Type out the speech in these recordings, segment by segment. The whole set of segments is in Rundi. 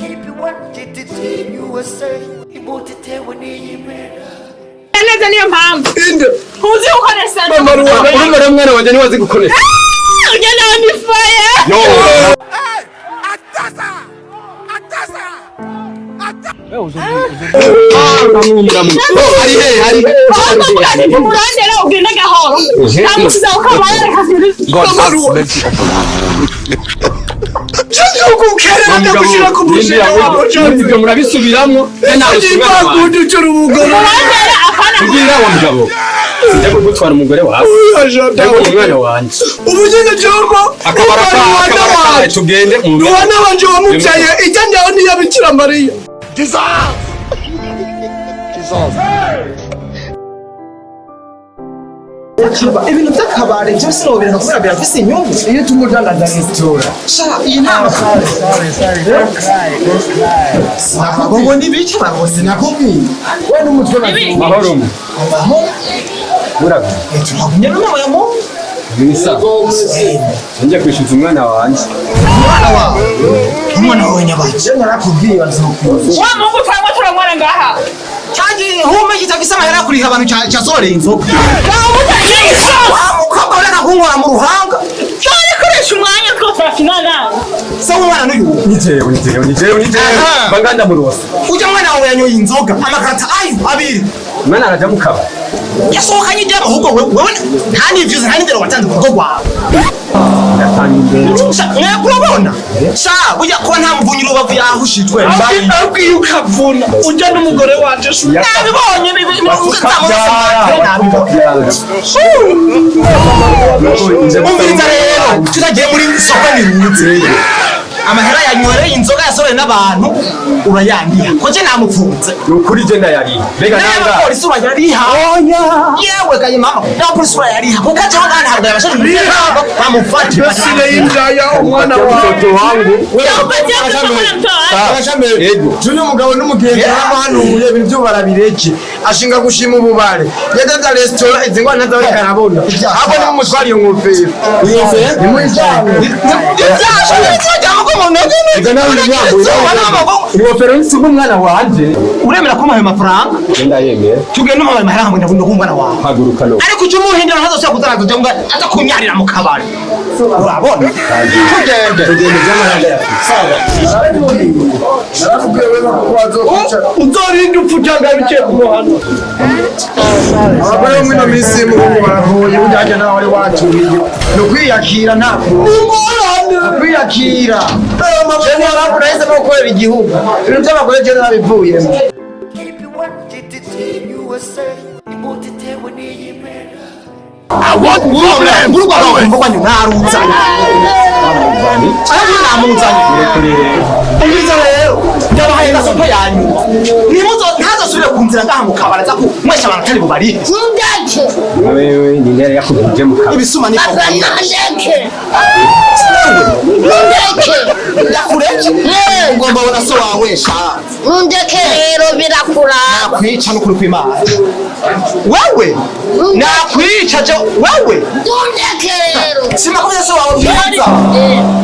KP1GTT USA imbuto itewe n'iyimera. Neza, niyo mpamvu Inde? Uzi gukoresha. Mama Ruwana. Urumva rero, mwana wanje niwe azi gukoresha. Ugenda ni fire. Yo. Ari he? Ari he? Ahubwo ati murondera ugende gahoro, ntamusiza ukaba yareka. God have mercy upon Ukerera ndagushira ku mushinga wawe. Ibyo murabisubiramwo. Bakundi ucura umugore. Murondera akana. Kugira wa mugabo, sinjya kugutwara umugore wawe. Ndabona umwana wanje. Ubu nyine joko. Akabara ka akabara kawe, tugende mu Ruwana wanje wamubyaye ijya ndaho niya Bikira Mariya. Jesus! Jesus! Ibintu by'akabare byo sinobireka kubera birafise inyungu Iyo tumudandaza resitora. Sha, iyi nama ngo nibice bose. Sinakubwiye we n'umutwe bazungu. Mahoro. Amahoro. Murabe. Turagumye n'inama ya Mungu. Ni sawa, njya kwishyuza umwana wanje. Umwana wawe? Umwana wawe nyabaki? Je narakubwiye bazokwica. Wa mungu turanywa, turanywana ngaha. Cyangwa hume kitagisa amahera yo kuriha abantu cyasoreye inzoga. Wa mukobwa, ureka kunkora mu ruhanga. Cyane koresha umwanya two turafina nawe. Se w'umwana n'uyu? Ni jewe, ni jewe, ni jewe, ni jewe. Aha. Banganda murosa. Ujya mwana wawe yanyoye inzoga amakarata ayo abiri. Umwana araja mu kabari. Yasohokanye ibyabo. Ahubwo wewe nta n'ivyo uzi, nta n'indero watanze mu rugo rwawe. Ndatanga imbere. Sha, mwebwe urabona sha, burya kuba nta muvunyi urubavu yahushijwe. Ariko iyo ukavuna ujya n'umugore wanje. Nabibonye. Nabibonye. Umviriza rero, tutagiye muri soko nirutse amahera yanywereye inzoga yasoreye n'abantu urayandiha, ko je namupfunze. Ni ukuri, je ndayariha. Mbega nanga N'abapolisi urayariha. Yewe gaye mama, n'abapolisi urayariha, kuko ajeho ngaha ntabwo yabashije umutekano bamufate. Besire y'indaya umwana wawe. Mtoto wangu. Ego. Junior, umugabo n'umugenzi yaramuhanuye ibintu byo barabireke, ashinga gushima ububare yadaza resitora. Izi ngwana ntazo arabona, ahubwo niba umutwara iyo ngofero nimuyijyane. Ega nawe uri ingofero nisiga umwana wanje. Uremera ko ayo mafaranga? Je ndayemera. Tugende umuhaye amahera hamwe ndavuga umwana wawe. Haguruka no. Ariko ujye umuhindura, ntazosubira kuzaraza ngo aza kunyarira mu kabari, urabona? Tugende. Tugende, by'amahanga yafise. Narakubwiye wewe ko bazokwica. Uzorinda upfa utanga bike kumuhana. Abagore bo muri ino minsi y'umuhungu baragoye. Burya nawe wari waturiye ni ukwiyakira, nta kuntu. Ingorane. Ukwiyakira. Je niyo mpamvu nahisemo gukorera igihugu. Ibintu by'abagore je narabivuyemo. KP1GTT USA imbuto itewe n'iyimera. Urwo rwanyu naruzanye, ariko namuzanye. Umviriza rero, ndabahaye gasopo yanyuma. Nimuzo ntazosubire ku nzira ngaha mu kabari aza kunywesha abantu atari bubarihe. Ntundeke. Wewe ni ndere yakubwije mu kabari. Ibisuma ni Papa, ntundeke. Ntundeke. Ndakureke? Ugomba bona so wawe sha. Ntundeke rero, birakuraba. Nakwica n'ukuri kw'Imana. Wewe, nakwica je wewe. Ntundeke rero. Simakubye so wawe bwiza.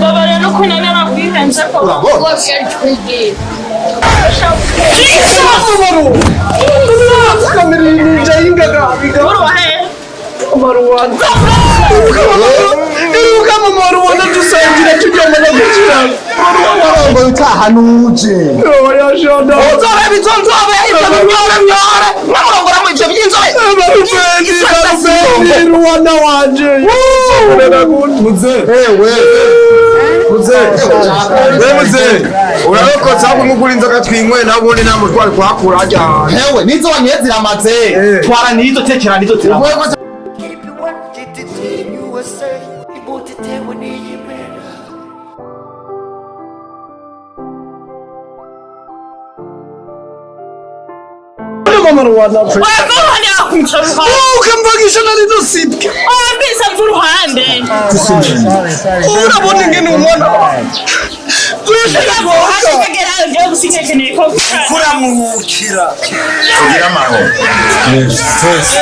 Baba rero, ukuntu narakwihenze ko Urabona. Rwose twigira. Kamirindija y'ingaga. Uruwahe? Maruwana, iruka mu maruwana, dusangira turyamana gukirana. Ngo utahanuje. Oya shada. Uzobe ibyo nzobe, ibyo bimyore myore mwamurongora mu ivyo by'inzobe. Barufendi, barufendi, ruwana wanje. Muze ewe, muze we, muze urarokotse. Ahubwo nk'ugura inzoga twinyweye, nawe ubundi nta mutwari kuhakura hajya ahantu. Hewe, nizo wanyoye ziramaze. Twara nizo, tekera nizo ziramaze. KP1GTT USA imbuto itewe n'iyimera. Maruwana. Wava uruhande yakwica uruhande. Ukamvagisha nari dusibwe. Wabwisa mva uruhande. Urabona ingene umwana wanje Kuramukira. Tugira amahoro. Twese,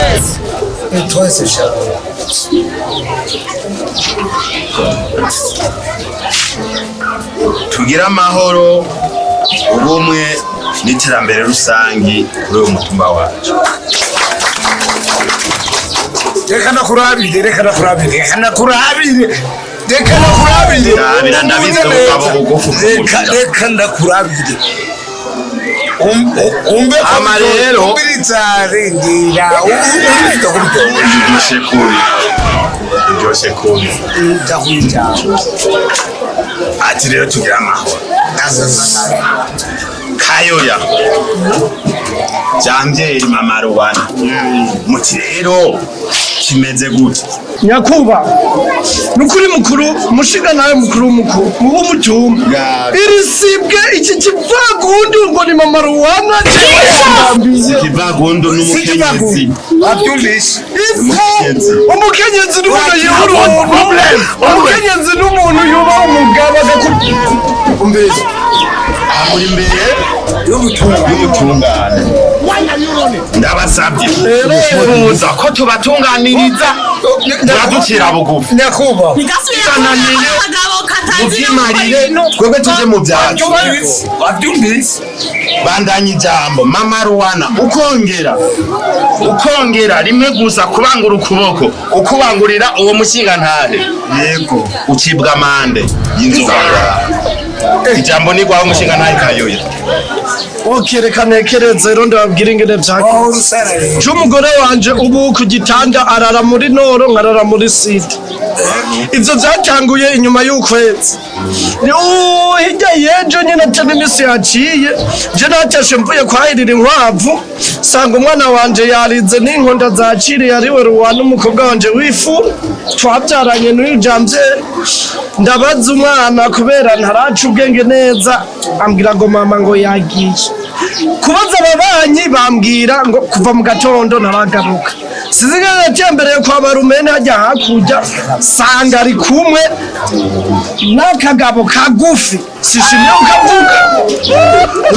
twese sha. Tugira amahoro. Ubumwe n'iterambere rusangi kuri uyu mutumba wacu. Reka nakurabire, reka nakurabire, reka nakurabire, reka nakurabire. Ndabira, ndabizi, umugabo bugufi. Reka, reka ndakurabire. Umve ko Ama rero- umviriza, rindira, umviriza kuryoha. Iryoshe kubi, iryoshe kubi. Ndakwita. Ati rero tugira amahoro. Kayoya, jambyeri, mama Rubana, muti rero kimeze gute? Nyakuba, nukuri mukuru mushinga nawe mukuru mukuru w'umutumba, iri sibwe iki kivagundu ngo ni mama Ruwana jewe yandambiye. Ikivagundu n'umukenyezi. Wabyumvise? Ipfu, umukenyezi n'umuntu yihura umuntu, umukenyezi n'umuntu yubaha umugabo agakubwira. Umviriza. Aha muri imbere y'ubutungane, ndabasabye kuza ko tubatunganiriza, muraducira bugufi. Nyakubahwa. Ntigasubire abagabo katazi. Muvyimarire, twebwe tuje mu byacu. Wabyumvise? Bandanya ijambo, mama Ruwana. Ukongera ukongera rimwe gusa kubangura ukuboko, ukubangurira uwo mushingantahe, Yego. ucibwa amande y'inzoga. Ijambo ni rwawe, umushingantahe Kayoya. Okay, reka ntekereze rero ndababwira ingene vyagenze. C'umugore wanje ubu ku gitanda arara muri nord, nkarara muri sud. Ivyo vyatanguye inyuma y'ukwezi. Hirya y'ejo nyene, atari imisi yaciye, je natashe mvuye kwahirira inkwavu, sanga umwana wanje yarize n'inkonda zaciriye, ariwe Ruwana, umukobwa wanje w'ifu twabyaranye n'uyu jamvye. Ndabaza umwana, kubera ntaraca ubwenge neza, ambwira ngo mama ngo yagiye. Kubaza ababanyi, bambwira ngo kuva mu gatondo ntaragaruka. Sinzi ingene natembereye kwa barumene hajya hakurya, sanga ari kumwe n'akagabo kagufi, sishimye ukavuga,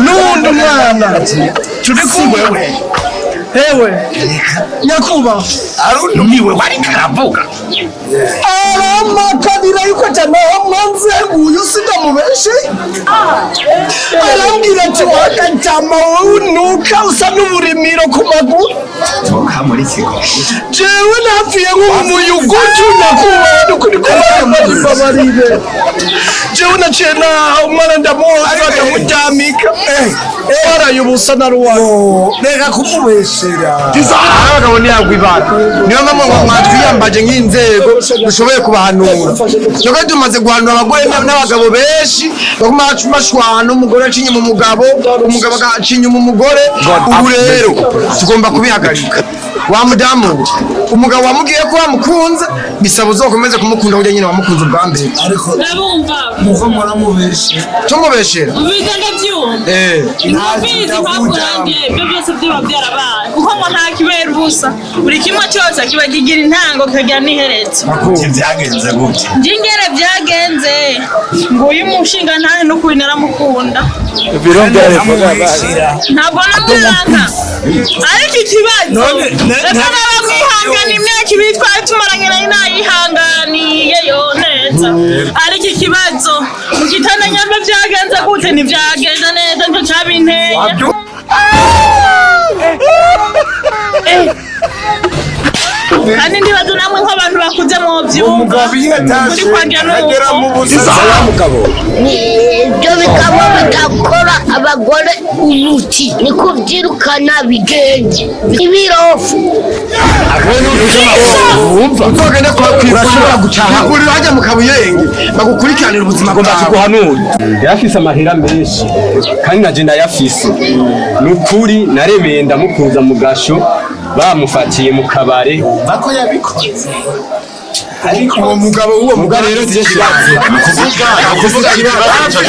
n'uwundi mwana turi kumwe. Hewe nyakubahwa. Niwe wari karavuga. Aramakanira yuko atanaho uyu sindamubeshe, arambwira ati: "Wakatama wowe unuka usa n'uburimiro ku maguru." Toka muri kigo. Jewe napfuye nk'umuyugutu, nyakubahwa, nukuri kubabarire. Jewe naciye naha umwana, ndamuhoza, ndamuryamika, waraye ubusa na ruwana. Reka kumubeshera. Abagabo ntiyagwa ibara, niyo mpamvu mwatwiyambaje nk'inzego dushoboye kubahanura. Twebwe tumaze guhanura abagore n'abagabo benshi baguma bashwana, umugore aca inyuma umugabo, umugabo agaca inyuma umugore. Ubu rero tugomba kubihagarika. Wa mudamu we, umugabo wamubwiye ko wamukunze, bisaba uzokomeze kumukunda burya nyine wamukunze ubwa mbere. Ariko Ndabumva. muko muramubeshera. Tumubeshera? Ubizi, ndabyumva. Mubizi impamvu nanjye ibyo byose byaba byarabaye, kuko ngo nta kibera ubusa, buri kimwe cyose kiba kigira intango kikagira n'iherezo. Ati byagenze gute? Njye ingene byagenze, nguyu umushinga ntahe, n'ukuri naramukunda, ntabwo namwanga, ariko ikibazo, reka naba mwihangana, imyaka 2 twari tumaranye nari nayihanganiye yo neza, ariko ikibazo mu gitanda nyamba byagenze gute, ntibyagenze neza, nicyo cabinteye. Kandi ndibaza namwe nk'abantu bakuze mwovyumva. Umugabo iyo atashe Kuri kwanjye agera mu nuko buzima. Mugabo. Ibyo bikaba bidakora abagore umuti ni kubyirukana bigende ibirofu. Uzogende Urashobora gutaha. Kwivuriro hajya mu Kabuyenge bagukurikiranira ubuzima Ngomba bwawe. tuguhanure. Yarafise amahera menshi kandi naje ndayafise. Ni ukuri naremeye ndamukuza mu gasho bamufatiye mu kabare. Bako yabikoze, ariko Uwo mugabo, uwo Muga mugabo rero si ikibazo. Ni ukuvuga ikibazo cyo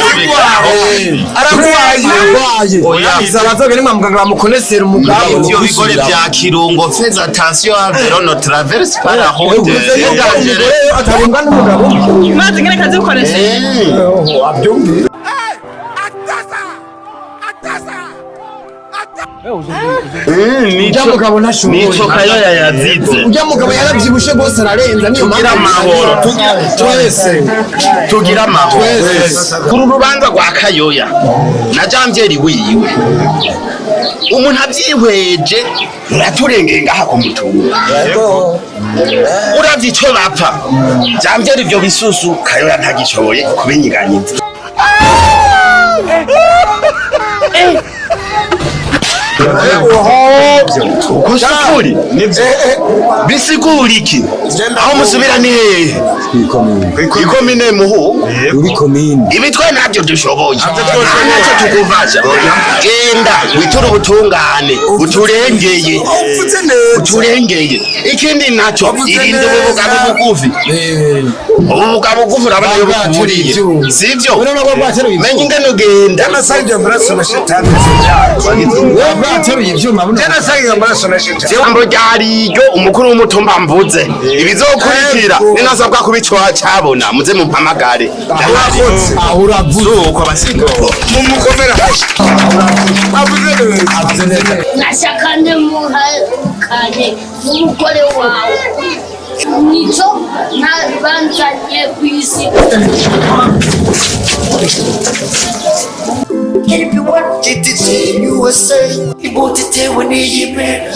aragwaye, aragwaye. Oya. Bisaba azogende kwa muganga bamukonesera umugabo. Ivyo bigore vya Kirungo, fais attention à vélo, ne traverse pas la route. Uvuze yuko umugore atarembwa n'umugabo. Mazi ngene kazikoresha. Wabyumvise? Atasa! Atasa! Atasa! Ujya mugabo ntashoboye. Nico Kayoya yazize. Ujya mugabo yarabyibushe rwose ararenza, niyo Tugira amahoro, twese. Tugira amahoro. Twese. Kuri urubanza rwa Kayoya na Janvieri wiwe, umuntu abyihweje muraturengeye ngaha ku mutumba. Uravye ico bapfa Janvieri, ivyo bisusu Kayoya ntagishoboye kubinyiganyiza. Uko sikuri bisigura iki? Aho musubira ni hehe? Ikomine Muhu, imitwe ntabyo dushoboye, ntacyo tugufasha. Genda witure ubutungane uturengeye, uturengeye. Ikindi nacyo, irinde ububuga bugufi, ububuga bugufi urabona iyo bukuriye, sivyo? Menya ingene ugenda. Jambo ryariryo umukuru w'umutumba mvuze, ibizokurikira ninasabwa kubicoha cabona muze mumpamagare. Aho uravuze. Uko abasiga Mumukomera avuze neza. Nashaka ntimuhakane n'umugore wawe, nicyo nabanzanye ku isi. Keep you one GTT USA. Imbota itewe n'iyi mpera.